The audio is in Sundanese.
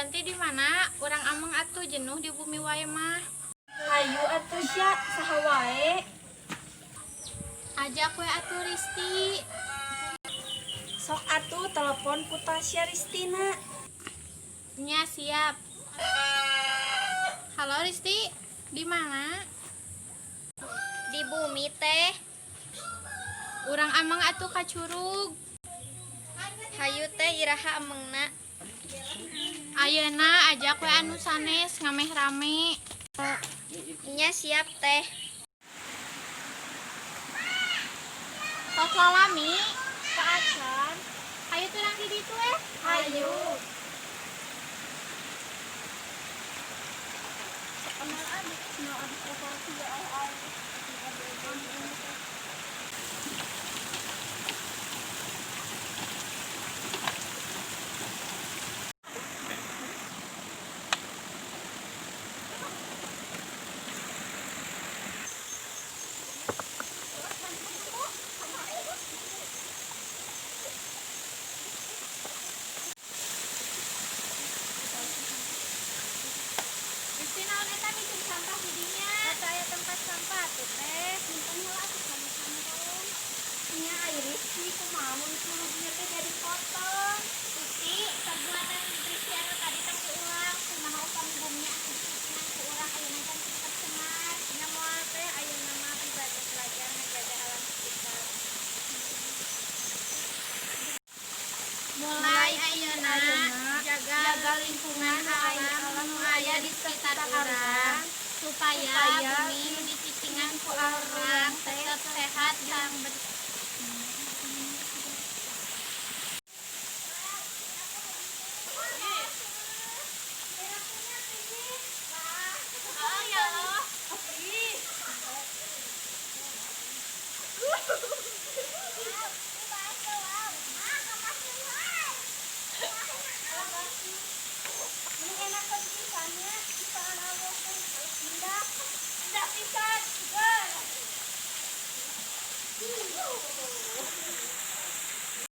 Yanti di mana? Urang ameng atuh jenuh di bumi wae mah. Hayu atuh Sya, saha wae. Ajak we atuh Risti. Sok atuh telepon ku Tasya Ristina. Nya siap. Halo Risti, di mana? Di bumi teh. Urang ameng atuh ka curug. Hayu teh iraha amengna. Ayeuna ajak we anu sanes ngameh rame. Nya siap teh. Tos lalami, Kaacan. Hayu turang di ditu eh. Hayu. Risti naon eta miceun sampah di dinya? Eta aya tempat sampah atuh teh. Simpen heula atuh kantong. Nya ai Risti kumaha mun curugnya teh jadi kotor. Risti, perbuatan Risti anu tadi tong diulang. Kumaha upami bumi anu dicicingan ku urang ayeuna kan tercemar. Nya moal teh ayeuna mah bade belajar ngajaga alam sekitar. Mulai ayeuna jaga lingkungan alam nu aya di sekitar urang supaya bumi nu dicicingan ku urang tetep sehat dan bersih.